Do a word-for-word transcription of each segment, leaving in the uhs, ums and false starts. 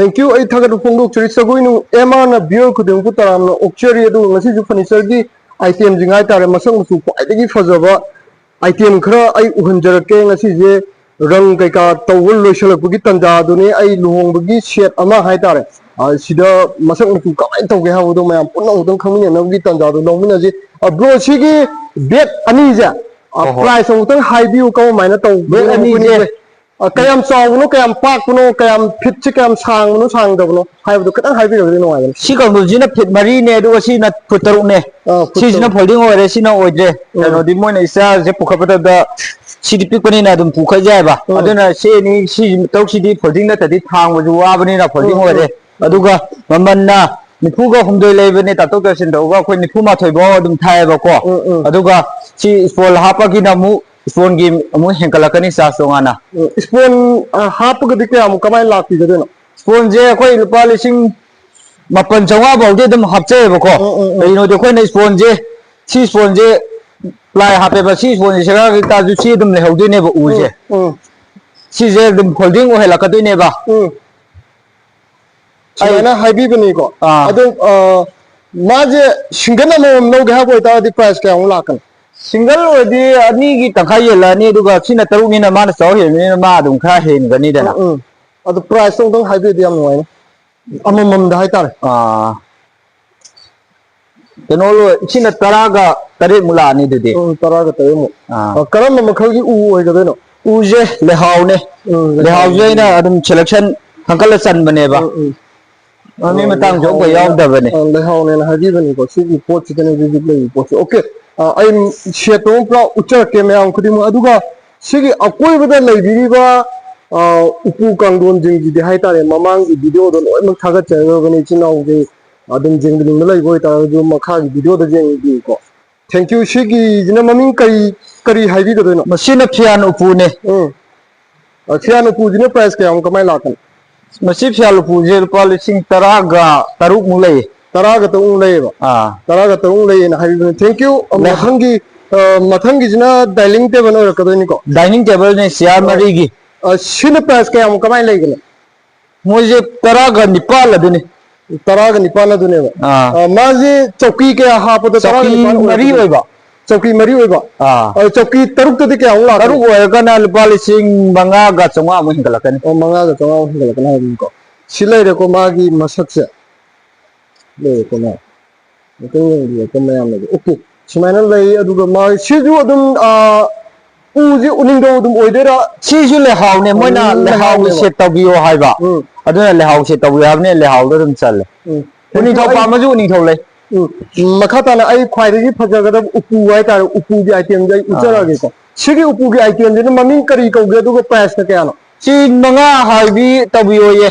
Thank you. ꯑꯩ ꯊꯥꯒꯠꯄ ꯐꯣꯡꯗꯣꯛꯆꯔꯤ꯫ ꯁꯒꯣꯏꯅꯨ ꯑꯦꯝ ꯑꯥꯔꯅ viewer ꯈꯨꯗꯤꯡꯃꯛꯄꯨ ꯇꯔꯥꯝꯅ ꯑꯣꯛꯆꯔꯤ꯫ ꯑꯗꯨꯒ ꯉꯁꯤꯁꯨ furniture ꯒꯤ item ꯁꯤꯡ ꯍꯥꯏꯇꯥꯔꯦ, ꯃꯁꯛ ꯃꯆꯨ ꯈ꯭ꯋꯥꯏꯗꯒꯤ ꯐꯖꯕ item ꯈꯔ ꯑꯩ ꯎꯍꯟꯖꯔꯛꯀꯦ꯫ ꯉꯁꯤꯁꯦ ꯔꯪ ꯀꯩꯀꯥ ꯇꯧꯕ ꯂꯣꯏꯁꯤꯜꯂꯛꯄꯒꯤ ꯇꯥꯟꯖꯥꯗꯨꯅꯤ꯫ ꯑꯩ ꯂꯨꯍꯣꯡꯕꯒꯤ set ꯑꯃ ꯍꯥꯏꯇꯥꯔꯦ, ꯑ, ꯁꯤꯗ ꯃꯁꯛ ꯃꯆꯨ ꯀꯃꯥꯏꯅ ꯇꯧꯒꯦ ꯍꯥꯏꯕꯗꯣ ꯃꯌꯥꯝ ꯄꯨꯟꯅ ꯑꯃꯨꯛꯇꯪ ꯈꯪꯃꯤꯟꯅꯅꯕꯒꯤ ꯇꯥꯟꯖꯥꯗꯣ ꯂꯧꯃꯤꯟꯅꯁꯤ꯫ ꯑ, bro, ꯁꯤꯒꯤ bed ꯑꯅꯤꯁꯦ, ꯑ, ꯍꯣꯏ, ꯍꯣꯏ꯫ Price ꯑꯃꯨꯛꯇꯪ ꯍꯥꯏꯕꯤꯌꯨ, ꯀꯔꯝꯍꯥꯏꯅ ꯇꯧꯕꯅꯣ? Bed ꯑꯅꯤꯁꯦ, ꯑꯩꯈꯣꯏꯅ ꯑ, ꯀꯌꯥꯝ ꯆꯥꯎꯕꯅꯣ, ꯀꯌꯥꯝ ꯄꯥꯛꯄꯅꯣ, ꯀꯌꯥꯝ feet ꯁꯦ ꯀꯌꯥꯝ ꯁꯥꯡꯕꯅꯣ, ꯁꯥꯡꯗꯕꯅꯣ ꯍꯥꯏꯕꯗꯣ ꯈꯤꯇꯪ ꯍꯥꯏꯕꯤꯔꯒꯗꯤ ꯅꯨꯡꯉꯥꯏꯒꯅꯤ꯫ ꯁꯤ ꯀꯥꯡꯕꯨꯁꯤꯅ feet ꯃꯔꯤꯅꯦ, ꯑꯗꯨꯒ ꯁꯤꯅ foot ꯇꯔꯨꯛꯅꯦ꯫ ꯑꯥ, foot ꯁꯤꯁꯤꯅ ꯇꯔꯨꯛ꯫ Folding ꯑꯣꯏꯔꯦ, ꯁꯤꯅ ꯑꯣꯏꯗ꯭ꯔꯦ꯫ ꯎꯝ꯫ ꯀꯩꯅꯣꯗꯤ ꯃꯣꯏꯅ ꯏꯆꯥꯁꯦ ꯄꯨꯈꯠꯄꯗ ꯁꯤꯗꯤ ꯄꯤꯛꯄꯅꯤꯅ ꯑꯗꯨꯝ ꯄꯨꯈꯠ ꯌꯥꯏꯕ꯫ ꯎꯝ꯫ ꯑꯗꯨꯅ ꯁꯤ ꯑꯅꯤ, ꯁꯤ ꯇꯔꯨꯛꯁꯤꯗꯤ folding ꯅꯠꯇ꯭ꯔꯗꯤ ꯊꯥꯡꯕꯁꯨ ꯋꯥꯕꯅꯤꯅ folding ꯎꯝ, ꯑꯣꯏꯔꯦ꯫ ꯎꯝ, ꯎꯝ꯫ ꯑꯗꯨꯒ ꯃꯃꯜꯅ ꯅꯤꯐꯨꯒ ꯍꯨꯝꯗꯣꯏ ꯂꯩꯕꯅꯦ, ꯇꯥꯊꯣꯛ ꯇꯥꯁꯤꯟ ꯇꯧꯔꯒ ꯑꯩꯈꯣꯏ ꯅꯤꯐꯨ ꯃꯥꯊꯣꯏ ꯐꯥꯎ ꯑꯗꯨꯝ ꯊꯥꯏꯌꯦꯕꯀꯣ꯫ ꯎꯝ, ꯎꯝ꯫ ꯑꯗꯨꯒ ꯁꯤ ꯁ꯭ꯄꯣꯟ ꯍꯥꯞꯄꯒꯤꯅ ꯑꯃꯨꯛ ꯁ꯭ꯄꯣꯟꯒꯤ ꯑꯃꯨꯛ ꯍꯦꯟꯒꯠꯂꯛꯀꯅꯤ ꯆꯥꯔꯖ ꯇꯣꯉꯥꯟꯅ꯫ ꯎꯝ, ꯁ꯭ꯄꯣꯟ, ꯑ, ꯍꯥꯞꯄꯒꯗꯤ ꯀꯌꯥꯃꯨꯛ ꯀꯃꯥꯏꯅ ꯂꯥꯛꯄꯤꯒꯗꯣꯏꯅꯣ? ꯁ꯭ꯄꯣꯟꯁꯦ ꯑꯩꯈꯣꯏ ꯂꯨꯄꯥ ꯂꯤꯁꯤꯡ ꯃꯥꯄꯟ ꯆꯥꯝꯃꯉꯥ ꯐꯥꯎꯗꯤ ꯑꯗꯨꯝ ꯍꯥꯞꯆꯩꯌꯦꯕꯀꯣ꯫ ꯎꯝ, ꯎꯝ, ꯎꯝ꯫ ꯀꯩꯒꯤꯅꯣꯗꯤ ꯑꯩꯈꯣꯏꯅ ꯁ꯭ꯄꯣꯟꯁꯦ, ꯁꯤ ꯁ꯭ꯄꯣꯟꯁꯦ ply ꯍꯥꯞꯄꯦꯕ, ꯁꯤ ꯁ꯭ꯄꯣꯟꯁꯦ ꯁꯦꯒꯥꯏ ꯇꯥꯔꯁꯨ ꯁꯤ ꯑꯗꯨꯝ ꯂꯩꯍꯧꯗꯣꯏꯅꯦꯕ ꯎꯁꯦ꯫ ꯎꯝ, ꯎꯝ꯫ ꯁꯤꯁꯦ ꯑꯗꯨꯝ folding ꯑꯣꯏꯍꯜꯂꯛꯀꯗꯣꯏꯅꯦꯕ꯫ ꯎꯝ꯫ ꯑꯩ ꯁꯨꯃꯥꯏꯅ ꯍꯥꯏꯕꯤꯕꯅꯤꯀꯣ꯫ ꯑꯥ꯫ ꯑꯗꯣ, ꯑ, ꯃꯥꯁꯦ single ꯑꯃꯃꯝ ꯂꯧꯒꯦ ꯍꯥꯏꯕ ꯑꯣꯏꯇꯥꯔꯗꯤ price ꯀꯌꯥꯃꯨꯛ ꯂꯥꯛꯀꯅꯤ? Single ꯑꯣꯏꯔꯗꯤ ꯑꯅꯤꯒꯤ ꯇꯪꯈꯥꯏ ꯍꯦꯜꯂꯛꯑꯅꯤ, ꯑꯗꯨꯒ ꯁꯤꯅ ꯇꯔꯨꯛꯅꯤꯅ ꯃꯥꯅ ꯆꯥꯎ ꯍꯦꯟꯕꯅꯤꯅ ꯃꯥ ꯑꯗꯨꯝ ꯈꯔ ꯍꯦꯟꯒꯅꯤꯗꯅ꯫ ꯎꯝ, ꯎꯝ꯫ ꯑꯗꯣ price ꯇꯣ ꯑꯝꯇꯪ ꯍꯥꯏꯕꯤꯔꯗꯤ ꯌꯥꯝ ꯅꯨꯡꯉꯥꯏꯅꯤ꯫ ꯑꯃꯃꯝꯗ ꯍꯥꯏꯇꯥꯔꯦ꯫ ꯑꯥ꯫ ꯀꯩꯅꯣ ꯂꯣꯏ-, ꯁꯤꯅ ꯇꯔꯥꯒ ꯇꯔꯦꯠꯃꯨꯛ ꯂꯥꯛꯑꯅꯤ ꯑꯗꯨꯗꯤ꯫ ꯎꯝ, ꯇꯔꯥꯒ ꯇꯔꯦꯠꯃꯨꯛ꯫ ꯑꯥ꯫ ꯑ, ꯀꯔꯝꯕ ꯃꯈꯜꯒꯤ ꯎ ꯑꯣꯏꯒꯗꯣꯏꯅꯣ? ꯎꯁꯦ ꯂꯩꯍꯥꯎꯅꯦ꯫ ꯎꯝ, ꯂꯩꯍꯥꯎꯁꯦ ꯂꯩꯍꯥꯎꯅꯦ꯫ ꯑꯩꯅ ꯑꯗꯨꯝ selection ꯈꯟꯒꯠꯂ ꯆꯟꯕꯅꯦꯕ꯫ ꯎꯝ, ꯎꯝ꯫ ꯑ, ꯃꯤ ꯑ, ꯃꯇꯥꯡꯁꯨ ꯑꯝꯐꯥꯎ ꯂꯩꯍꯥꯎꯅꯦꯅ, ꯌꯥꯎꯗꯕꯅꯦ꯫ ꯑ, ꯂꯩꯍꯥꯎꯅꯦꯅ ꯍꯥꯏꯕꯤꯕꯅꯤꯀꯣ꯫ ꯁꯤꯒꯤ ꯄꯣꯠꯁꯤꯗꯅꯦ ꯍꯧꯖꯤꯛ ꯍꯧꯖꯤꯛ ꯂꯩꯔꯤꯕ ꯄꯣꯠꯁꯦ꯫ Okay, ꯑ, ꯑꯩ set ꯇꯣ ꯑꯃ ꯄꯨꯔꯥ ꯎꯠꯆꯔꯛꯀꯦ ꯃꯌꯥꯝ ꯈꯨꯗꯤꯡꯃꯛ꯫ ꯑꯗꯨꯒ ꯁꯤꯒꯤ ꯑꯀꯣꯏꯕꯗ ꯂꯩꯕꯤꯔꯤꯕ, ꯑ, ꯎꯄꯨ ꯀꯥꯡꯊꯣꯟꯁꯤꯡꯁꯤꯗꯤ ꯍꯥꯏꯇꯥꯔꯦ, ꯃꯃꯥꯡꯒꯤ video ꯗ ꯂꯣꯏꯅꯃꯛ ꯊꯥꯒꯠꯆꯈ꯭ꯔꯕꯅꯤ꯫ ꯏꯆꯤꯟ ꯏꯅꯥꯎꯁꯤꯡ ꯑꯗꯨꯝ ꯌꯦꯡꯕꯤꯅꯤꯡꯕ ꯂꯩꯕ ꯑꯣꯏꯇꯥꯔꯒꯁꯨ ꯃꯈꯥꯒꯤ video ꯗ ꯌꯦꯡꯕꯤꯌꯨꯀꯣ꯫ Thank you꯫ ꯁꯤꯒꯤꯁꯤꯅ ꯃꯃꯤꯡ ꯀꯔꯤ, ꯀꯔꯤ ꯍꯥꯏꯕꯤꯒꯗꯣꯏꯅꯣ? ꯃꯁꯤꯅ ꯐꯤꯌꯥꯟ ꯎꯄꯨꯅꯦ꯫ ꯎꯝ꯫ ꯑ, ꯐꯤꯌꯥꯟ ꯎꯄꯨꯁꯤꯅ price ꯀꯌꯥꯃꯨꯛ ꯀꯃꯥꯏꯅ ꯂꯥꯛꯀꯅꯤ? ꯃꯁꯤ ꯐꯤꯌꯥꯟ ꯎꯄꯨꯁꯦ ꯂꯨꯄꯥ ꯂꯤꯁꯤꯡ ꯇꯔꯥꯒ ꯇꯔꯨꯛꯃꯨꯛ ꯂꯩꯌꯦ꯫ ꯇꯔꯥꯒ ꯇꯔꯨꯛꯃꯨꯛ ꯂꯩꯌꯦꯕ? ꯑꯥ꯫ ꯇꯔꯥꯒ ꯇꯔꯨꯛꯃꯨꯛ ꯂꯩꯌꯦꯅ ꯍꯥꯏꯕꯤꯕꯅꯦ꯫ Thank you꯫ ꯑ, ꯂꯩ- ꯃꯊꯪꯒꯤ, ꯑ, ꯃꯊꯪꯒꯤꯁꯤꯅ dining table ꯑꯣꯏꯔꯛꯀꯗꯣꯏꯅꯤꯀꯣ? Dining table ꯅꯦ, chair ꯑ, ꯃꯔꯤꯒꯤ꯫ ꯑ, ꯁꯤꯅ price ꯀꯌꯥꯃꯨꯛ ꯀꯃꯥꯏꯅ ꯂꯩꯒꯅꯤ? ꯃꯣꯏꯁꯦ ꯇꯔꯥꯒ ꯅꯤꯄꯥꯜ ꯑꯗꯨꯅꯤ꯫ ꯇꯔꯥꯒ ꯅꯤꯄꯥꯜ ꯑꯗꯨꯅꯦꯕ꯫ ꯑꯥ꯫ ꯑ, ꯃꯥꯁꯦ ꯆꯧꯀꯤ ꯀꯌꯥ ꯍꯥꯞꯄꯗ ꯇꯔꯥꯒ ꯆꯧꯀꯤ ꯅꯤꯄꯥꯜ ꯃꯔꯤ ꯑꯣꯏꯔꯛꯀꯗꯣꯏꯅꯣ? ꯑꯣꯏꯕ꯫ ꯆꯧꯀꯤ ꯃꯔꯤ ꯑꯣꯏꯕ꯫ ꯑꯥ꯫ ꯑ, ꯆꯧꯀꯤ ꯇꯔꯨꯛꯇꯗꯤ ꯀꯌꯥꯃꯨꯛ ꯂꯥꯛꯀꯅꯤ? ꯇꯔꯨꯛ ꯑꯣꯏꯔꯒꯅ ꯂꯨꯄꯥ ꯂꯤꯁꯤꯡ ꯃꯉꯥꯒ ꯆꯥꯝꯃꯉꯥꯃꯨꯛ ꯍꯦꯟꯒꯠꯂꯛꯀꯅꯤ꯫ ꯑꯣ, ꯃꯉꯥꯒ ꯆꯥꯝꯃꯉꯥꯃꯨꯛ ꯍꯦꯟꯒꯠꯂꯛꯀꯅꯤ ꯍꯥꯏꯕꯅꯤꯀꯣ꯫ ꯁꯤ ꯂꯩꯔꯦꯀꯣ ꯃꯥꯒꯤ ꯃꯁꯛꯁꯦ꯫ ꯂꯩꯔꯦꯀꯣ ꯃꯥ꯫ ꯑꯃꯨꯛꯇꯪ ꯌꯦꯡꯕꯤꯌꯨꯀꯣ ꯃꯌꯥꯝꯅꯁꯨ꯫ ꯑꯣꯀꯦ꯫ ꯁꯨꯃꯥꯏꯅ ꯂꯩ, ꯑꯗꯨꯒ ꯃꯥ ꯁꯤꯁꯨ ꯑꯗꯨꯝ, ꯑ, ꯎꯁꯤ ꯎꯅꯤꯡꯊꯧ ꯑꯗꯨꯝ ꯑꯣꯏꯗꯣꯏꯔꯥ? ꯁꯤꯁꯨ ꯂꯩꯍꯥꯎꯅꯦ, ꯃꯣꯏꯅ ꯎꯝ, ꯂꯩꯍꯥꯎꯒꯤ ꯂꯩꯍꯥꯎꯅꯦꯕ꯫ ꯁꯦꯠ ꯇꯧꯕꯤꯌꯣ ꯍꯥꯏꯕ꯫ ꯎꯝ꯫ ꯑꯗꯨꯅ ꯂꯩꯍꯥꯎ ꯁꯦꯠ ꯇꯧꯕꯤꯌꯣ ꯍꯥꯏꯕꯅꯤꯅ ꯂꯩꯍꯥꯎꯗ ꯑꯗꯨꯝ ꯆꯜꯂꯦ꯫ ꯎꯝ꯫ ꯎꯅꯤꯡꯊꯧ ꯑꯩ ꯄꯥꯝꯃꯁꯨ ꯎꯅꯤꯡꯊꯧ ꯂꯩ꯫ ꯎꯝ꯫ ꯃꯈꯥ ꯇꯥꯅ ꯑꯩ ꯈ꯭ꯋꯥꯏꯗꯒꯤ ꯐꯖꯒꯗꯕ ꯎꯄꯨ ꯍꯥꯏꯇꯥꯔꯦ, ꯎꯄꯨꯒꯤ item ꯁꯦ ꯑꯩ ꯑꯥ꯫ ꯎꯠꯆꯔꯛꯑꯒꯦꯀꯣ꯫ ꯁꯤꯒꯤ ꯎꯄꯨꯒꯤ item ꯁꯤꯅ ꯃꯃꯤꯡ ꯀꯔꯤ ꯀꯧꯒꯦ, ꯑꯗꯨꯒ price ꯅ ꯀꯌꯥꯅꯣ? ꯁꯤ ꯃꯉꯥ ꯍꯥꯏꯕꯤ ꯇꯧꯕꯤꯌꯣꯌꯦ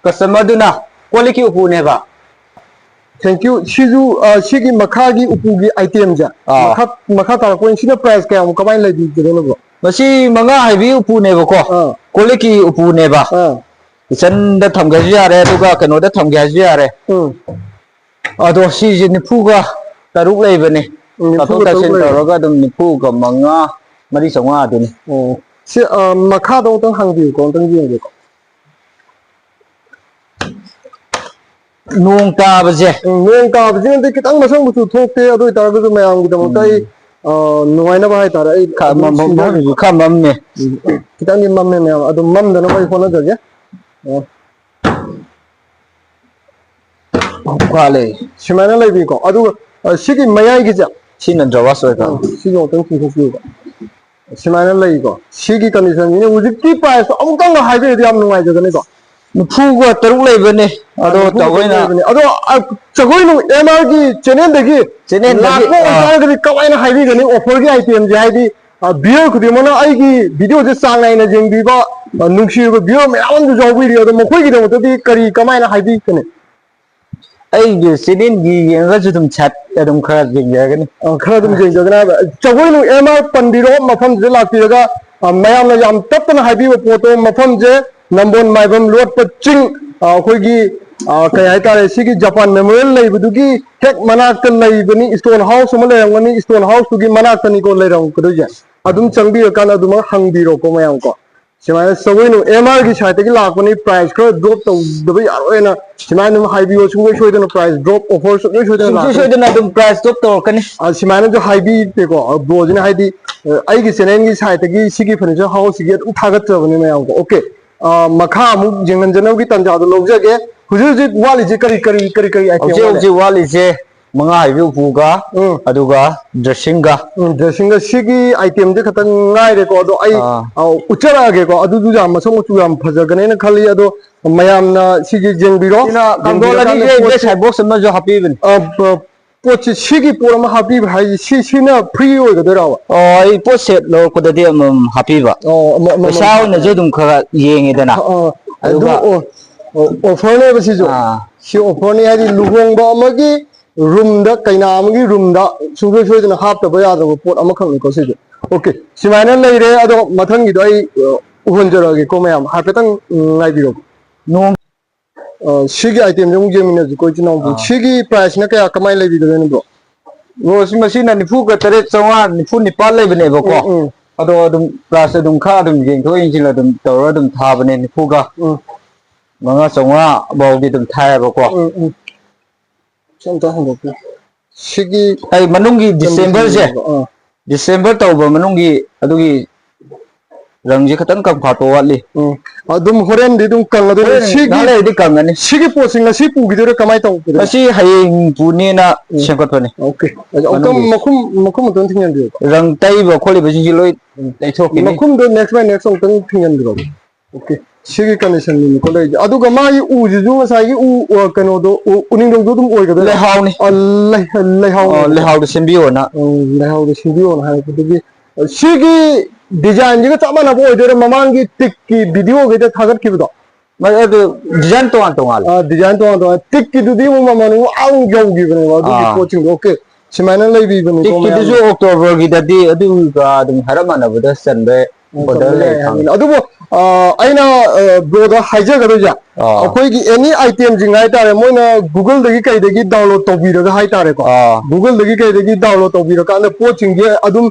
customer ꯗꯨꯅ꯫ ꯀꯣꯜ ꯂꯤꯛꯀꯤ ꯎꯄꯨꯅꯦꯕ꯫ Thank you꯫ ꯁꯤꯁꯨ, ꯑ, ꯁꯤꯒꯤ ꯃꯈꯥꯒꯤ ꯎꯄꯨꯒꯤ item ꯁꯦ, ꯑꯥ꯫ ꯃꯈꯥ, ꯃꯈꯥ ꯇꯥꯔꯛꯄ ꯑꯣꯏꯅ ꯁꯤꯅ price ꯀꯌꯥꯃꯨꯛ ꯀꯃꯥꯏꯅ ꯂꯩꯕꯤꯒꯗꯣꯏꯅꯣ, bro? ꯃꯁꯤ ꯃꯉꯥ ꯍꯥꯏꯕꯤ ꯎꯄꯨꯅꯦꯕꯀꯣ꯫ ꯑꯥ꯫ ꯀꯣꯜ ꯂꯤꯛꯀꯤ ꯎꯄꯨꯅꯦꯕ꯫ ꯑꯥ꯫ Kitchen ꯗ ꯊꯝꯒꯦ ꯍꯥꯏꯁꯨ ꯌꯥꯔꯦ, ꯑꯗꯨꯒ ꯀꯩꯅꯣꯗ ꯊꯝꯒꯦ ꯍꯥꯏꯁꯨ ꯌꯥꯔꯦ꯫ ꯎꯝ꯫ ꯑꯗꯣ ꯁꯤꯁꯦ ꯅꯤꯐꯨꯒ ꯇꯔꯨꯛ ꯂꯩꯕꯅꯦ꯫ ꯎꯝ, ꯅꯤꯐꯨꯒ ꯇꯥꯊꯣꯛ ꯇꯥꯁꯤꯟ ꯇꯔꯨꯛ ꯂꯩꯕ꯫ ꯇꯧꯔꯒ ꯑꯗꯨꯝ ꯅꯤꯐꯨꯒ ꯃꯉꯥ, ꯃꯔꯤ ꯆꯥꯝꯃꯉꯥ ꯑꯗꯨꯅꯤ꯫ ꯑꯣ꯫ ꯁꯤ, ꯑ, ꯃꯈꯥꯗꯣ ꯑꯃꯨꯛꯇꯪ ꯍꯥꯡꯕꯤꯌꯨꯀꯣ, ꯑꯃꯨꯛꯇꯪ ꯌꯦꯡꯒꯦꯀꯣ꯫ ꯅꯣꯡ ꯇꯥꯕꯁꯦ꯫ ꯎꯝ, ꯅꯣꯡ ꯇꯥꯕꯁꯤꯅꯗꯤ ꯈꯤꯇꯪ ꯃꯁꯛ ꯃꯆꯨ ꯊꯣꯛꯇꯦ, ꯑꯗꯨ ꯑꯣꯏꯇꯥꯔꯒꯁꯨ ꯃꯌꯥꯝꯒꯤꯗꯃꯛꯇ ꯑꯩ, ꯎꯝ꯫ ꯑ, ꯅꯨꯡꯉꯥꯏꯅꯕ ꯍꯥꯏꯇꯥꯔꯦ, ꯑꯩ ꯈꯔ ꯑꯗꯨꯝ ꯃꯝ-, ꯁꯤꯟꯖꯒꯦ꯫ ꯃꯝꯁꯨ ꯈꯔ ꯃꯝꯃꯦ꯫ ꯎꯝ, ꯈꯤꯇꯪꯗꯤ ꯃꯝꯃꯦ ꯃꯌꯥꯝ, ꯑꯗꯨꯝ ꯃꯝꯗꯅꯕ ꯑꯩ ꯍꯣꯠꯅꯖꯒꯦ꯫ ꯑ꯫ ꯋꯥꯠꯂꯦ꯫ ꯁꯨꯃꯥꯏꯅ ꯂꯩꯕꯤꯀꯣ꯫ ꯑꯗꯨꯒ, ꯑ, ꯁꯤꯒꯤ ꯃꯌꯥꯏꯒꯤꯁꯦ꯫ ꯁꯤꯅ drawer ꯑꯣꯏꯕ꯫ ꯑ, ꯁꯤꯒꯤ ꯑꯃꯨꯛꯇꯪ ꯆꯤꯡꯊꯣꯛꯄꯤꯌꯨꯕ꯫ ꯁꯨꯃꯥꯏꯅ ꯂꯩꯀꯣ꯫ ꯁꯤꯒꯤ condition ꯁꯤꯅ ꯍꯧꯖꯤꯛꯀꯤ price ꯇꯣ ꯑꯃꯨꯛꯇꯪꯒ ꯍꯥꯏꯕꯤꯔꯗꯤ ꯌꯥꯝ ꯅꯨꯡꯉꯥꯏꯖꯒꯅꯤꯀꯣ꯫ ꯅꯤꯐꯨꯒ ꯇꯔꯨꯛ ꯂꯩꯕꯅꯦ꯫ ꯑ, ꯑꯗꯣ ꯅꯤꯐꯨꯒ ꯇꯔꯨꯛ ꯇꯧꯕꯩꯅ ꯂꯩꯕꯅꯦ꯫ ꯑꯗꯣ, ꯑ, ꯖꯒꯣꯏꯅꯨꯡ M R ꯒꯤ channel ꯗꯒꯤ channel ꯗꯒꯤ, ꯂꯥꯛꯄ ꯑ, ꯑꯣꯏꯇꯥꯔꯒꯗꯤ ꯀꯃꯥꯏꯅ ꯍꯥꯏꯕꯤꯒꯅꯤ offer ꯒꯤ item ꯁꯦ? ꯍꯥꯏꯗꯤ, ꯑ, viewer ꯈꯨꯗꯤꯡꯃꯛꯅ ꯑꯩꯒꯤ video ꯁꯦ ꯆꯥꯡ ꯅꯥꯏꯅ ꯌꯦꯡꯕꯤꯕ, ꯑ, ꯅꯨꯡꯁꯤꯔꯕ viewer ꯃꯌꯥꯝ ꯑꯃꯁꯨ ꯌꯥꯎꯕꯤꯔꯤ꯫ ꯑꯗꯣ ꯃꯈꯣꯏꯒꯤꯗꯃꯛꯇꯗꯤ ꯀꯔꯤ ꯀꯃꯥꯏꯅ ꯍꯥꯏꯕꯤꯒꯅꯤ? ꯑꯩꯒꯤ channel ꯒꯤ ꯌꯦꯡꯉꯒꯁꯨ ꯑꯗꯨꯝ ꯁꯠ ꯑꯗꯨꯝ ꯈꯔ ꯌꯦꯡꯖꯒꯅꯤ꯫ ꯑ, ꯈꯔ ꯑꯗꯨꯝ ꯌꯦꯡꯖꯒꯅꯤ ꯍꯥꯏꯕ꯫ ꯖꯒꯣꯏꯅꯨꯡ M R ꯄꯟꯕꯤꯔꯣ, ꯃꯐꯝꯁꯤꯗ ꯂꯥꯛꯄꯤꯔꯒ, ꯑ, ꯃꯌꯥꯝꯅ ꯌꯥꯝ ꯇꯞꯇꯅ ꯍꯥꯏꯕꯤꯕ ꯄꯣꯠꯇꯣ, ꯃꯐꯝꯁꯦ ꯅꯝꯕꯣꯜ ꯃꯥꯏꯕꯝ ꯂꯣꯠꯄ ꯆꯤꯡ, ꯑ, ꯑꯩꯈꯣꯏꯒꯤ, ꯑ, ꯀꯩ ꯍꯥꯏꯇꯥꯔꯦ, ꯁꯤꯒꯤ Japan Memorial ꯂꯩꯕꯗꯨꯒꯤ ꯍꯦꯛ ꯃꯅꯥꯛꯇ ꯂꯩꯕꯅꯤ꯫ Stone house ꯑꯃ ꯂꯩꯔꯝꯒꯅꯤ, stone house ꯇꯨꯒꯤ ꯃꯅꯥꯛꯇꯅꯤꯀꯣ ꯂꯩꯔꯝꯒꯗꯣꯏꯁꯦ꯫ ꯑꯗꯨꯝ ꯆꯪꯕꯤꯔꯀꯥꯟꯗ ꯑꯗꯨꯃꯛ ꯍꯪꯕꯤꯔꯣꯀꯣ ꯃꯌꯥꯝ ꯀꯣ꯫ ꯁꯨꯃꯥꯏꯅ ꯆꯥꯎꯕꯣꯏꯅꯨ ꯑꯦꯝ ꯑꯥꯔꯒꯤ ꯁꯥꯏꯠꯇꯒꯤ ꯂꯥꯛꯄꯅꯤ, ꯄ꯭ꯔꯥꯏꯁ ꯈꯔ ꯗ꯭ꯔꯣꯞ ꯇꯧꯗꯕ ꯌꯥꯔꯣꯏꯅ ꯁꯨꯃꯥꯏꯅ ꯑꯗꯨꯝ ꯍꯥꯏꯕꯤꯌꯣ꯫ ꯁꯨꯡꯁꯣꯏ ꯁꯣꯏꯗꯅ ꯄ꯭ꯔꯥꯏꯁ ꯗ꯭ꯔꯣꯞ ꯑꯣꯐꯔ ꯁꯨꯡꯁꯣꯏ ꯁꯣꯏꯗꯅ ꯁꯨꯡꯁꯣꯏ ꯂꯥꯛꯀꯅꯤ꯫ ꯁꯣꯏꯗꯅ ꯑꯗꯨꯝ ꯄ꯭ꯔꯥꯏꯁ ꯗ꯭ꯔꯣꯞ ꯇꯧꯔꯛꯀꯅꯤ꯫ ꯑ, ꯁꯨꯃꯥꯏꯅꯁꯨ ꯍꯥꯏꯕꯤꯗꯦꯀꯣ, ꯑ, ꯕ꯭ꯔꯣꯁꯤꯅ ꯍꯥꯏꯗꯤ, ꯑ, ꯑꯩꯒꯤ ꯆꯦꯅꯦꯜꯒꯤ ꯁꯥꯏꯠꯇꯒꯤ ꯁꯤꯒꯤ ꯐꯔꯅꯤꯆꯔ ꯍꯥꯎꯁꯁꯤꯒꯤ ꯑꯗꯨꯝ ꯊꯥꯒꯠꯆꯕꯅꯤ ꯃꯌꯥꯝꯀꯣ꯫ ꯑꯣꯀꯦ, ꯑ, ꯃꯈꯥ ꯑꯃꯨꯛ ꯌꯦꯡꯍꯟꯖꯅꯕꯒꯤ ꯇꯥꯟꯖꯥꯗꯣ ꯂꯧꯖꯒꯦ꯫ ꯍꯧꯖꯤꯛ ꯍꯧꯖꯤꯛ ꯋꯥꯠꯂꯤꯁꯦ ꯀꯔꯤ ꯀꯔꯤ ꯀꯔꯤ ꯀꯔꯤ item ꯍꯧꯖꯤꯛ ꯋꯥꯠꯂꯤ? ꯍꯧꯖꯤꯛ ꯋꯥꯠꯂꯤꯁꯦ ꯃꯉꯥ ꯍꯥꯏꯕꯤ ꯎꯄꯨꯒ, ꯎꯝ꯫ ꯑꯗꯨꯒ ꯗ꯭ꯔꯦꯁꯤꯡꯒ꯫ ꯎꯝ, ꯗ꯭ꯔꯦꯁꯤꯡꯒ ꯁꯤꯒꯤ itemꯁꯦ ꯈꯛꯇꯪ ꯉꯥꯏꯔꯦꯀꯣ꯫ ꯑꯗꯣ ꯑꯩ, ꯑꯥ꯫ ꯑ, ꯎꯠꯆꯔꯛꯑꯒꯦꯀꯣ꯫ ꯑꯗꯨꯗꯨ ꯌꯥꯝ ꯃꯁꯛ ꯃꯆꯨ ꯌꯥꯝ ꯐꯖꯒꯅꯦꯅ ꯈꯜꯂꯤ꯫ ꯑꯗꯣ ꯃꯌꯥꯝꯅ ꯁꯤꯒꯤ ꯌꯦꯡꯕꯤꯔꯣ꯫ ꯁꯤꯅ ꯀꯥꯡꯊꯣꯜ ꯌꯦꯡꯕꯤꯔꯀꯥꯟꯗ ꯑꯅꯤꯁꯦ ꯄꯣꯠꯁꯦ, ꯁꯥꯏꯕꯣꯛꯁ ꯑꯃꯁꯨ ꯍꯥꯞꯄꯤꯕꯅꯤ꯫ ꯑ, ꯄ-, ꯄꯣꯠꯁꯦ ꯁꯤꯒꯤ ꯄꯣꯠ ꯑꯃ ꯍꯥꯞꯄꯤꯕ ꯍꯥꯏꯁꯦ ꯁꯤ, ꯁꯤꯅ free ꯑꯣꯏꯒꯗꯣꯏꯔꯕ? ꯑꯣ, ꯑꯩ ꯄꯣꯠ ꯁꯦꯠ ꯂꯧꯔꯛꯄꯗꯗꯤ ꯑꯃꯃꯝ ꯍꯥꯞꯄꯤꯕ꯫ ꯑꯣ, ꯑꯃ-, ꯑꯃꯃꯝ ꯄꯩꯁꯥ ꯍꯥꯞꯄꯤꯕ꯫ ꯑꯣꯏꯅꯁꯨ ꯑꯗꯨꯝ ꯈꯔ ꯌꯦꯡꯉꯦꯗꯅ꯫ ꯑ, ꯑ, ꯑꯗꯨ, ꯑꯗꯨꯒ ꯑꯣ, ꯑꯣ, offerꯅꯦꯕ ꯁꯤꯁꯨ꯫ ꯑꯥ꯫ ꯁꯤ offerꯅꯤ ꯍꯥꯏꯗꯤ ꯂꯨꯍꯣꯡꯕ ꯑꯃꯒꯤ roomꯗ, ꯀꯩꯅꯥ ꯑꯃꯒꯤ roomꯗ ꯁꯨꯡꯁꯣꯏ ꯁꯣꯏꯗꯅ ꯍꯥꯞꯇꯕ ꯌꯥꯗ꯭ꯔꯕ ꯄꯣꯠ ꯑꯃꯈꯛꯅꯤꯀꯣ ꯁꯤꯁꯦ꯫ ꯑꯣꯀꯦ, ꯁꯨꯃꯥꯏꯅ ꯂꯩꯔꯦ꯫ ꯑꯗꯣ ꯃꯊꯪꯒꯤꯗꯣ ꯑꯩ, ꯑ, ꯎꯍꯟꯖꯔꯛꯑꯒꯦꯀꯣ ꯃꯌꯥꯝ꯫ ꯍꯥꯏꯐꯦꯠꯇꯪ, ꯎꯝ, ꯉꯥꯏꯕꯤꯔꯣ꯫ ꯅꯣꯡ ꯑ, ꯁꯤꯒꯤ itemꯁꯦ ꯑꯃꯨꯛ ꯌꯦꯡꯃꯤꯟꯅꯁꯤꯀꯣ, ꯏꯆꯤꯟ ꯏꯅꯥꯎ꯫ ꯑꯥ꯫ ꯁꯤꯒꯤ priceꯅ ꯀꯌꯥ, ꯀꯃꯥꯏꯅ ꯂꯩꯕꯤꯒꯗꯣꯏꯅꯣ, bro? Bro, ꯁꯤ ꯃꯁꯤꯅ ꯅꯤꯐꯨꯒ ꯇꯔꯦꯠ ꯆꯥꯝꯃꯉꯥ ꯅꯤꯐꯨ ꯅꯤꯄꯥꯜ ꯂꯩꯕꯅꯦꯕꯀꯣ꯫ ꯎꯝ, ꯎꯝ꯫ ꯑꯗꯣ ꯑꯗꯨꯝ price ꯑꯗꯨꯝ ꯈꯔ ꯑꯗꯨꯝ ꯌꯦꯡꯊꯣꯛ ꯌꯦꯡꯁꯤꯟ ꯑꯗꯨꯝ ꯇꯧꯔꯒ ꯑꯗꯨꯝ ꯊꯥꯕꯅꯦ, ꯅꯤꯐꯨꯒ ꯎꯝ꯫ ꯃꯉꯥ ꯆꯥꯝꯃꯉꯥ ꯐꯥꯎꯗꯤ ꯑꯗꯨꯝ ꯊꯥꯏꯌꯦꯕꯀꯣ꯫ ꯎꯝ, ꯎꯝ꯫ ꯁꯤ ꯑꯝꯇ ꯍꯟꯗꯣꯛꯄꯤꯌꯨ꯫ ꯁꯤꯒꯤ ꯑꯩ ꯃꯅꯨꯡꯒꯤ conditionꯁꯦ, Decemberꯁꯦ, ꯑꯥ꯫ December ꯇꯧꯕ ꯃꯅꯨꯡꯒꯤ ꯑꯗꯨꯒꯤ ꯔꯪꯁꯦ ꯈꯤꯇꯪ ꯀꯪꯐꯥꯠꯄ ꯋꯥꯠꯂꯤ꯫ ꯎꯝ꯫ ꯑꯗꯨꯝ ꯍꯣꯔꯦꯟꯗꯤ ꯑꯗꯨꯝ ꯀꯪꯉꯗꯣꯏꯅꯦ꯫ ꯍꯣꯔꯦꯟ ꯁꯤꯒꯤ, ꯉꯥꯏꯍꯥꯛ ꯂꯩꯔꯗꯤ ꯀꯪꯉꯅꯤ꯫ ꯁꯤꯒꯤ ꯄꯣꯠꯁꯤ ꯉꯁꯤ ꯄꯨꯈꯤꯗꯣꯏꯔꯣ, ꯀꯃꯥꯏꯅ ꯇꯧꯗꯣꯏꯅꯣ? ꯉꯁꯤ ꯍꯌꯦꯡ ꯄꯨꯅꯦꯅ ꯎꯝ꯫ ꯁꯦꯝꯒꯠꯄꯅꯤ꯫ ꯑꯣꯀꯦ꯫ ꯑꯗꯣ ꯑꯃꯨꯛꯇꯪ ꯃꯅꯨꯡꯒꯤ ꯃꯈꯨꯝ, ꯃꯈꯨꯝ ꯑꯃꯨꯛꯇꯪ ꯊꯤꯡꯖꯤꯟꯕꯤꯌꯨꯀꯣ꯫ ꯔꯪ ꯇꯩꯕ ꯈꯣꯠꯂꯤꯕꯁꯤꯡꯁꯤ ꯂꯣꯏ ꯎꯝ꯫ ꯂꯩꯊꯣꯛꯈꯤꯅꯤ꯫ ꯃꯈꯨꯝꯗꯣ next by next ꯑꯃꯨꯛꯇꯪ ꯊꯤꯡꯖꯤꯟꯕꯤꯔꯣ꯫ ꯑꯣꯀꯦ꯫ ꯁꯤꯒꯤ conditionꯅꯤꯀꯣ ꯂꯩꯔꯤꯁꯦ꯫ ꯑꯗꯨꯒ ꯃꯥꯒꯤ ꯎꯁꯤꯁꯨ ꯉꯁꯥꯏꯒꯤ ꯎ, ꯑ, ꯀꯩꯅꯣꯗꯣ, ꯎ, ꯎꯅꯤꯡꯊꯧꯗꯣ ꯑꯗꯨꯝ ꯑꯣꯏꯒꯗꯣꯏꯔꯥ? ꯂꯩꯍꯥꯎꯅꯤ꯫ ꯑ, ꯂꯩ-, ꯂꯩꯍꯥꯎꯅꯤ꯫ ꯑ, ꯂꯩꯍꯥꯎꯗ ꯁꯦꯝꯕꯤꯌꯣꯅ꯫ ꯎꯝ, ꯂꯩꯍꯥꯎꯗ ꯁꯦꯝꯕꯤꯌꯣꯅ ꯍꯥꯏꯔꯛꯄꯗꯨꯒꯤ, ꯑ, ꯁꯤꯒꯤ designꯁꯤꯒ ꯆꯞ ꯃꯥꯟꯅꯕ ꯑꯣꯏꯗꯣꯏꯔꯥ? ꯃꯃꯥꯡꯒꯤ ꯇꯤꯛꯀꯤ videoꯈꯩꯗ ꯊꯥꯒꯠꯈꯤꯕꯗꯣ? ꯃ-, ꯑꯗꯨ design ꯇꯣꯉꯥꯟ ꯇꯣꯉꯥꯟ꯫ ꯑ, design ꯇꯣꯉꯥꯟ ꯇꯣꯉꯥꯟ꯫ ꯇꯤꯛꯀꯤꯗꯨꯗꯤ ꯑꯃꯨꯛ ꯃꯃꯜ ꯑꯃꯨꯛ ꯑꯥ ꯌꯧꯈꯤꯕꯅꯦꯕ ꯑꯗꯨꯒꯤ ꯑꯥ꯫ ꯄꯣꯠꯁꯤꯡꯗꯣ꯫ ꯑꯣꯀꯦ꯫ ꯁꯨꯃꯥꯏꯅ ꯂꯩꯕꯤꯕꯅꯤꯀꯣ ꯇꯤꯛꯀꯤꯗꯨꯁꯨ ꯃꯌꯥꯝ꯫ Octoberꯒꯤꯗꯗꯤ ꯑꯗꯨꯒ ꯑꯗꯨꯝ ꯍꯥꯏꯔꯞ ꯃꯥꯟꯅꯕꯗ ꯆꯟꯕ ꯎꯝ, order ꯆꯟꯕ ꯂꯩ ꯌꯥꯏ ꯈꯪꯉꯤ꯫ ꯍꯥꯏꯕꯅꯤ꯫ ꯑꯗꯨꯕꯨ, ꯑ, ꯑꯩꯅ, ꯑ, broꯗ ꯍꯥꯏꯖꯒꯗꯣꯏꯁꯦ, ꯑꯥ꯫ ꯑꯩꯈꯣꯏꯒꯤ any itemꯁꯤꯡ ꯍꯥꯏꯇꯥꯔꯦ, ꯃꯣꯏꯅ Googleꯗꯒꯤ ꯀꯩꯗꯒꯤ download ꯇꯧꯕꯤꯔꯒ ꯍꯥꯏꯇꯥꯔꯦꯀꯣ꯫ ꯑꯥ꯫ Googleꯗꯒꯤ ꯀꯩꯗꯒꯤ download ꯇꯧꯕꯤꯔꯀꯥꯟꯗ ꯄꯣꯠꯁꯤꯡꯁꯦ ꯑꯗꯨꯝ,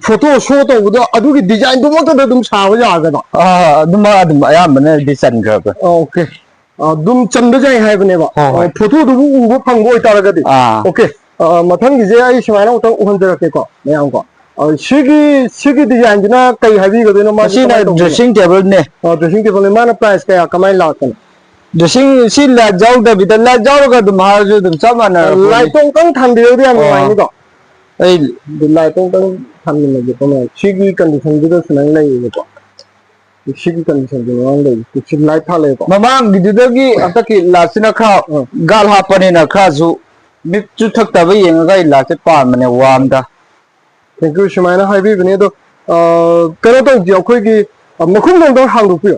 ꯐꯣꯇꯣ ꯁꯣ ꯇꯧꯕꯗꯣ ꯑꯗꯨꯒꯤ ꯗꯤꯖꯥꯏꯟꯗꯨꯃꯛꯇꯗ ꯑꯗꯨꯝ ꯁꯥꯕ ꯌꯥꯒꯗ꯭ꯔꯣ? ꯑꯥ, ꯑꯗꯨꯝ ꯑꯗꯨꯝ ꯑꯌꯥꯝꯕꯅꯗꯤ ꯆꯟꯈ꯭ꯔꯕ꯫ ꯑꯣꯀꯦ꯫ ꯑꯗꯨꯝ ꯆꯟꯕ ꯌꯥꯏ ꯍꯥꯏꯕꯅꯦꯕ꯫ ꯍꯣꯏ, ꯍꯣꯏ꯫ ꯑ, ꯐꯣꯇꯣꯗꯨꯕꯨ ꯎꯕ ꯐꯪꯕ ꯑꯣꯏꯇꯥꯔꯒꯗꯤ꯫ ꯑꯥ꯫ ꯑꯣꯀꯦ꯫ ꯑ, ꯃꯊꯪꯒꯤꯁꯦ ꯑꯩ ꯁꯨꯃꯥꯏꯅ ꯑꯃꯨꯛꯇꯪ ꯎꯍꯟꯖꯔꯛꯀꯦꯀꯣ ꯃꯌꯥꯝꯀꯣ꯫ ꯑ, ꯁꯤꯒꯤ ꯁꯤꯒꯤ ꯗꯤꯖꯥꯏꯟꯁꯤꯅ ꯀꯩ ꯍꯥꯏꯕꯤꯒꯗꯣꯏꯅꯣ? ꯃꯥꯁꯤ ꯃꯁꯤꯅ ꯀꯃꯥꯏꯅ ꯇꯧꯕꯅꯣ? ꯗ꯭ꯔꯦꯁꯤꯡ ꯇꯦꯕꯜꯅꯦ꯫ ꯑ, ꯗ꯭ꯔꯦꯁꯤꯡ ꯇꯦꯕꯜꯅꯦ꯫ ꯃꯥꯅ ꯄ꯭ꯔꯥꯏꯁ ꯀꯌꯥ ꯀꯃꯥꯏꯅ ꯂꯥꯛꯀꯅꯤ? ꯗ꯭ꯔꯦꯁꯤꯡ ꯁꯤ ꯂꯥꯏꯠ ꯌꯥꯎꯗꯕꯤꯗ, ꯂꯥꯏꯠ ꯌꯥꯎꯔꯒ ꯑꯗꯨꯝ ꯍꯥꯏꯔꯁꯨ ꯑꯗꯨꯝ ꯆꯞ ꯃꯥꯟꯅꯔꯛꯄꯅꯤ꯫ ꯂꯥꯏꯠꯇꯣ ꯑꯃꯨꯛꯇꯪ ꯊꯥꯟꯕꯤꯔꯒꯗꯤ ꯌꯥꯝ ꯑꯣ꯫ ꯅꯨꯡꯉꯥꯏꯅꯤꯀꯣ꯫ ꯑꯩ ꯑꯗꯨ ꯂꯥꯏꯠꯇꯣ ꯑꯃꯨꯛꯇꯪ ꯊꯥꯟꯃꯤꯟꯅꯒꯦ ꯇꯧꯅꯦ꯫ ꯁꯤꯒꯤ ꯀꯟꯗꯤꯁꯟꯁꯤꯗ ꯁꯨꯃꯥꯏꯅ ꯂꯩꯌꯦꯕꯀꯣ꯫ ꯁꯤꯒꯤ ꯀꯟꯗꯤꯁꯟꯁꯤ ꯃꯃꯥꯡ ꯂꯩꯔꯤ꯫ ꯁꯤ ꯂꯥꯏꯠ ꯊꯥꯜꯂꯦꯀꯣ꯫ ꯃꯃꯥꯡꯒꯤꯗꯨꯗꯒꯤ ꯍꯟꯗꯛꯀꯤ ꯂꯥꯏꯠꯁꯤꯅ ꯈꯔ ꯎꯝ꯫ ꯒꯥꯜ ꯍꯥꯞꯄꯅꯤꯅ ꯈꯔꯁꯨ ꯃꯤꯠ ꯆꯨꯊꯛꯇꯕ ꯌꯦꯡꯉꯒ ꯑꯩ ꯂꯥꯏꯠꯁꯦ ꯄꯥꯟꯕꯅꯦ ꯋꯥꯝꯗ꯫ Thank you꯫ ꯁꯨꯃꯥꯏꯅ ꯍꯥꯏꯕꯤꯕꯅꯦ꯫ ꯑꯗꯣ, ꯑ, ꯀꯩꯅꯣ ꯇꯧꯁꯦ, ꯑꯩꯈꯣꯏꯒꯤ, ꯑ, ꯃꯈꯨꯝꯗꯣ ꯑꯝꯇꯪ ꯍꯥꯡꯗꯣꯛꯄꯤꯌꯣ꯫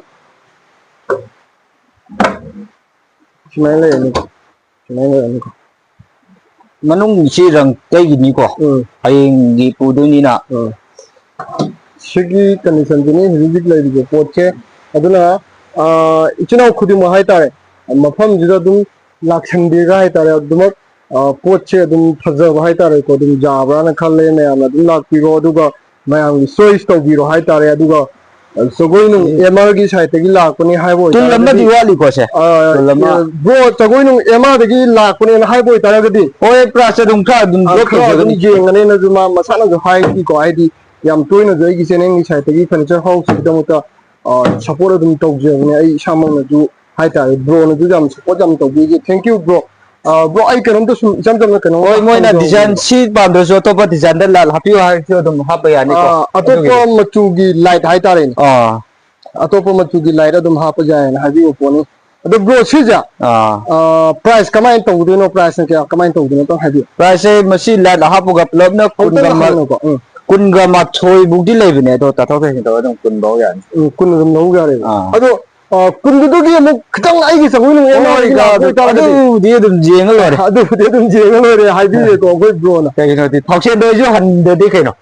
ꯁꯨꯃꯥꯏꯅ ꯂꯩꯔꯅꯤꯀꯣ꯫ ꯁꯨꯃꯥꯏꯅ ꯂꯩꯔꯅꯤꯀꯣ꯫ ꯃꯅꯨꯡꯁꯤ ꯔꯪ ꯇꯩꯒꯤꯅꯤꯀꯣ꯫ ꯎꯝ꯫ ꯍꯌꯦꯡꯒꯤ ꯄꯨꯗꯣꯏꯅꯤꯅ꯫ ꯎꯝ꯫ ꯁꯤꯒꯤ ꯀꯟꯗꯤꯁꯟꯁꯤꯅꯤ ꯍꯧꯖꯤꯛ ꯍꯧꯖꯤꯛ ꯂꯩꯔꯤꯕ ꯄꯣꯠꯁꯦ꯫ ꯑꯗꯨꯅ, ꯑ, ꯏꯆꯤꯟ ꯏꯅꯥꯎ ꯈꯨꯗꯤꯡꯃꯛ ꯍꯥꯏꯇꯥꯔꯦ, ꯃꯐꯝꯁꯤꯗ ꯑꯗꯨꯝ ꯂꯥꯛꯁꯟꯕꯤꯔꯒ ꯍꯥꯏꯇꯥꯔꯦ, ꯑꯗꯨꯃꯛ, ꯑ, ꯄꯣꯠꯁꯦ ꯑꯗꯨꯝ ꯐꯖꯕ ꯍꯥꯏꯇꯥꯔꯦꯀꯣ, ꯑꯗꯨꯝ ꯌꯥꯕ꯭ꯔꯥꯅ ꯈꯜꯂꯦ꯫ ꯃꯌꯥꯝꯅ ꯑꯗꯨꯝ ꯂꯥꯛꯄꯤꯔꯣ, ꯑꯗꯨꯒ ꯃꯌꯥꯝꯒꯤ ꯆꯣꯏꯁ ꯇꯧꯕꯤꯔꯣ ꯍꯥꯏꯇꯥꯔꯦ꯫ ꯑꯗꯨꯒ ꯖꯒꯣꯏꯅꯨꯡ ꯑꯦꯝ ꯑꯥꯔꯒꯤ ꯁꯥꯏꯠꯇꯒꯤ ꯂꯥꯛꯄꯅꯤ ꯍꯥꯏꯕ ꯇꯨꯜ ꯑꯃꯗꯤ ꯑꯣꯏꯇꯥꯔꯒꯗꯤ, ꯋꯥꯠꯂꯤꯀꯣ ꯁꯦ꯫ ꯑ, ꯇꯨꯜ ꯑꯃ꯫ ꯕ꯭ꯔꯣ, ꯖꯒꯣꯏꯅꯨꯡ ꯑꯦꯝ ꯑꯥꯔꯗꯒꯤ ꯂꯥꯛꯄꯅꯦꯅ ꯍꯥꯏꯕ ꯑꯣꯏꯇꯥꯔꯒꯗꯤ, ꯍꯣꯏ, ꯄ꯭ꯔꯥꯏꯁ ꯑꯗꯨꯝ ꯈꯔ ꯑꯗꯨꯝ ꯑ, ꯗ꯭ꯔꯣꯞ ꯈꯔ ꯑꯗꯨꯝ ꯇꯧꯖꯒꯅꯤ꯫ ꯌꯦꯡꯒꯅꯦꯅꯁꯨ ꯃꯥ ꯃꯁꯥꯅꯁꯨ ꯍꯥꯏꯔꯤꯀꯣ, ꯍꯥꯏꯗꯤ ꯌꯥꯝ ꯇꯣꯏꯅꯁꯨ ꯑꯩꯒꯤ ꯆꯦꯅꯦꯜꯒꯤ ꯁꯥꯏꯠꯇꯒꯤ ꯐꯔꯅꯤꯆꯔ ꯍꯥꯎꯁꯀꯤꯗꯃꯛꯇ, ꯑ, ꯁꯞꯄꯣꯔꯠ ꯑꯗꯨꯝ ꯇꯧꯖꯕꯅꯦ꯫ ꯑꯩ ꯏꯁꯥꯃꯛꯅꯁꯨ ꯍꯥꯏꯇꯥꯔꯦ, ꯕ꯭ꯔꯣꯅꯁꯨ ꯌꯥꯝ ꯁꯞꯄꯣꯔꯠ ꯌꯥꯝ ꯇꯧꯕꯤꯒꯦ꯫ Thank you, bro. ꯑ, ꯕ꯭ꯔꯣ, ꯑꯩ ꯀꯩꯅꯣꯝꯇ ꯁꯨꯝ ꯏꯆꯝ ꯆꯝꯅ ꯀꯩꯅꯣꯝ ꯍꯣꯏ, ꯃꯣꯏꯅ ꯍꯪꯖꯍꯧꯒꯦ꯫ ꯗꯤꯖꯥꯏꯟ ꯁꯤ ꯄꯥꯝꯗ꯭ꯔꯁꯨ ꯑꯇꯣꯞꯄ ꯗꯤꯖꯥꯏꯟꯗ ꯂꯥꯏꯠ ꯍꯥꯞꯄꯤꯌꯨ ꯍꯥꯏꯔꯁꯨ ꯑꯗꯨꯝ ꯍꯥꯞꯄ ꯌꯥꯅꯤꯀꯣ꯫ ꯑ, ꯑꯇꯣꯞꯄ ꯑꯗꯨꯒꯤꯗꯤ꯫ ꯃꯆꯨꯒꯤ ꯂꯥꯏꯠ ꯍꯥꯏꯇꯥꯔꯦꯅꯦ꯫ ꯑꯥ꯫ ꯑꯇꯣꯞꯄ ꯃꯆꯨꯒꯤ ꯂꯥꯏꯠ ꯑꯗꯨꯝ ꯍꯥꯞꯄ ꯌꯥꯏꯌꯦꯅ ꯍꯥꯏꯕꯤꯕ ꯄꯣꯠꯅꯤ꯫ ꯑꯗꯣ ꯕ꯭ꯔꯣ, ꯁꯤꯁꯦ, ꯑꯥ꯫ ꯑ, ꯄ꯭ꯔꯥꯏꯁ ꯀꯃꯥꯏꯅ ꯇꯧꯗꯣꯏꯅꯣ? ꯄ꯭ꯔꯥꯏꯁꯅ ꯀꯌꯥ, ꯀꯃꯥꯏꯅ ꯇꯧꯗꯣꯏꯅꯣ? ꯑꯝꯇꯪ ꯍꯥꯏꯕꯤꯌꯨ꯫ ꯄ꯭ꯔꯥꯏꯁꯁꯦ ꯃꯁꯤ ꯂꯥꯏꯠ ꯍꯥꯞꯄꯒ ꯄꯨꯂꯞꯅ ꯀꯨꯟꯒ ꯑꯃꯨꯛꯇꯪ ꯃ-, ꯍꯪꯅꯀꯣ꯫ ꯎꯝ꯫ ꯀꯨꯟꯒ ꯃꯥꯊꯣꯏ ꯐꯧꯗꯤ ꯂꯩꯕꯅꯦ, ꯑꯗꯣ ꯇꯥꯊꯣꯛ ꯇꯥꯁꯤꯟ ꯇꯧꯔꯒ ꯑꯗꯨꯝ ꯀꯨꯟ ꯐꯧ ꯌꯥꯅꯤ꯫ ꯎꯝ, ꯀꯨꯟ ꯑꯗꯨꯝ ꯂꯧ ꯌꯥꯔꯦꯕ꯫ ꯑꯥ꯫ ꯑꯗꯣ, ꯑ, ꯀꯨꯟꯗꯨꯗꯒꯤ ꯑꯃꯨꯛ ꯈꯤꯇꯪ ꯑꯩꯒꯤ ꯆꯪꯍꯣꯏ ꯅꯨꯡ ꯑꯃ ꯍꯣꯏ, ꯑꯣꯏꯒꯦꯔꯥ, ꯑꯗꯨ-, ꯑꯣꯏꯇꯥꯔꯒꯗꯤ ꯑꯗꯨꯕꯨꯗꯤ ꯑꯗꯨꯝ ꯌꯦꯡꯉ ꯂꯣꯏꯔꯦ꯫ ꯑꯗꯨꯕꯨꯗꯤ ꯑꯗꯨꯝ ꯌꯦꯡꯉ ꯂꯣꯏꯔꯦ, ꯍꯥꯏꯕꯤꯔꯦꯀꯣ ꯑꯩꯈꯣꯏ ꯕ꯭ꯔꯣꯅ꯫ ꯀꯩꯒꯤꯅꯣꯗꯤ ꯊꯥꯎꯁꯦꯟꯗꯣ ꯑꯩꯁꯨ ꯍꯟꯗꯗꯤ ꯀꯩꯅꯣ꯫